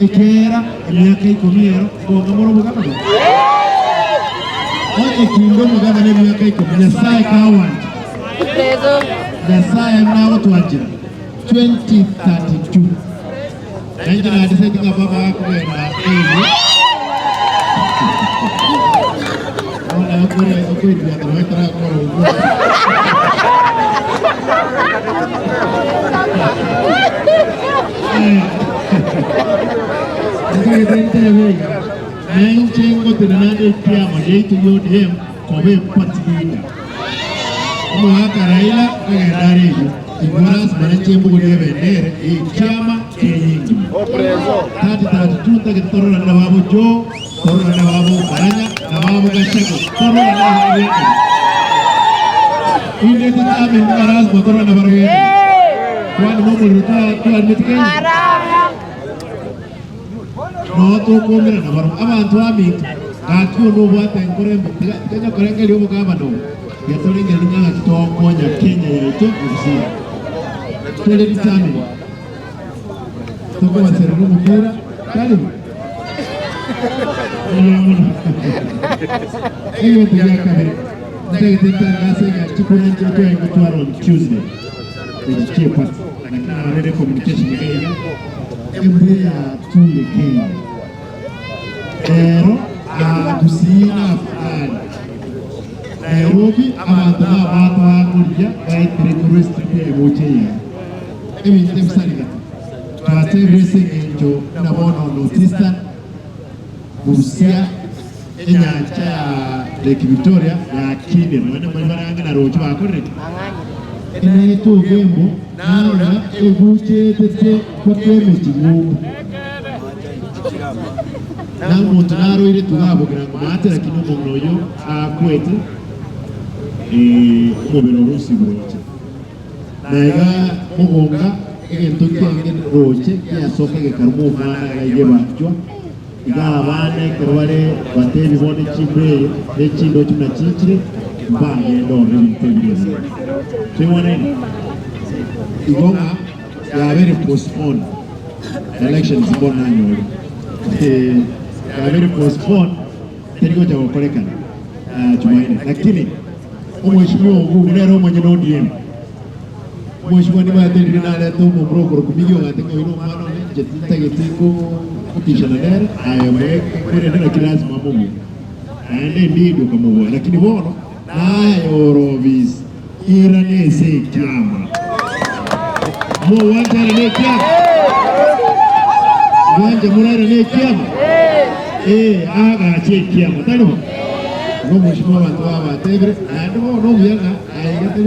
Ekiagera emiaka ikomi ero mbonga more obogama bwa. Onye kinde omogabane emiaka ikomi, Nyasae kawancha, Nyasae nagotwanchera 2032. Na inche nadecide ng'a baba akogenda erio. Bono okore okoiriatera ekero akora obwo. Ntagete ntebe iga, na inche ngotenena ande ekiama giaito gia ODM koba eparty leader. Omogaka Raila nkogenda are eyio, igo lasima nainche mbogorie ebendera ye ekiama Kenya engima. 3032 ntagete tororane na babo Joe, tororane na babo Oparanya, na babo Gachagua, tororane na barabwo ekero. Inde determined ng'a lasima tororane na barabwo ekero. Kwani nomorero twarimeti Kenya? Noo tokoumera nabarabwo. Abanto baminto, gaki onde obwate enkoro embe, tiga tiga nyokorengereria obogabana obo, tiga torengererie ng'a ng'aki togokonya Kenya yaito gusii. Tore determined, tokobaserera omopira, tari bo? Mbuya mono. Egento gia kabere, ntagete ntangase ng'a chikura nchire tware gotwara on Tuesday, echi chi'eparty, lakini narorire communication iga iga, Embura yature Kenya rero aa Gusii na afadhali Nairobi abanto namato bakoria baetire korwa estrip ya egocha eyemo ebinto ebisarigete twatebire ase engencho buna bono North Eastern Busia enyancha ya Lake Victoria yakinire nonya mbaria bare ang'e na roche bakorire ki? Enaete ogembo narora egucheetete mpaka emechie nyomba. Na omonto naroire tugabokera ng'a maate lakini omong'ina oyio akwete omobere orusigwe roche. Na iga mogonga egento kiange roche giasoka gekaruma omwana iga iga ebanchwa. Iga abana ekero bare batebi bono echimbwa eye ne chindoche buna chiichire, mbagende ororo ebinto ebire ebinge. Toigwanaine? Igo ng'a yabeire postponed elections mbono nanyore. Yabeire postponed teri gocha gokorekana Jumaine. Lakini omweshimiwa Ogugu nere omonyene ODM. Omweshimiwa nimanyete riria narete omomura okorokwa Miggy ogante ng'a oyo nomwana one inche tintageti gopishana nere aye moe korende naki lasima mobue naende indeed okamobua lakini bono naye ore obisi irana ase ekiama mogwancha irana ekiama gwancha morairane ekiama ee agache ekiama tari bo? Igo omweshimiwa abanto babatebire naende bono obuya ng'a aiga tari.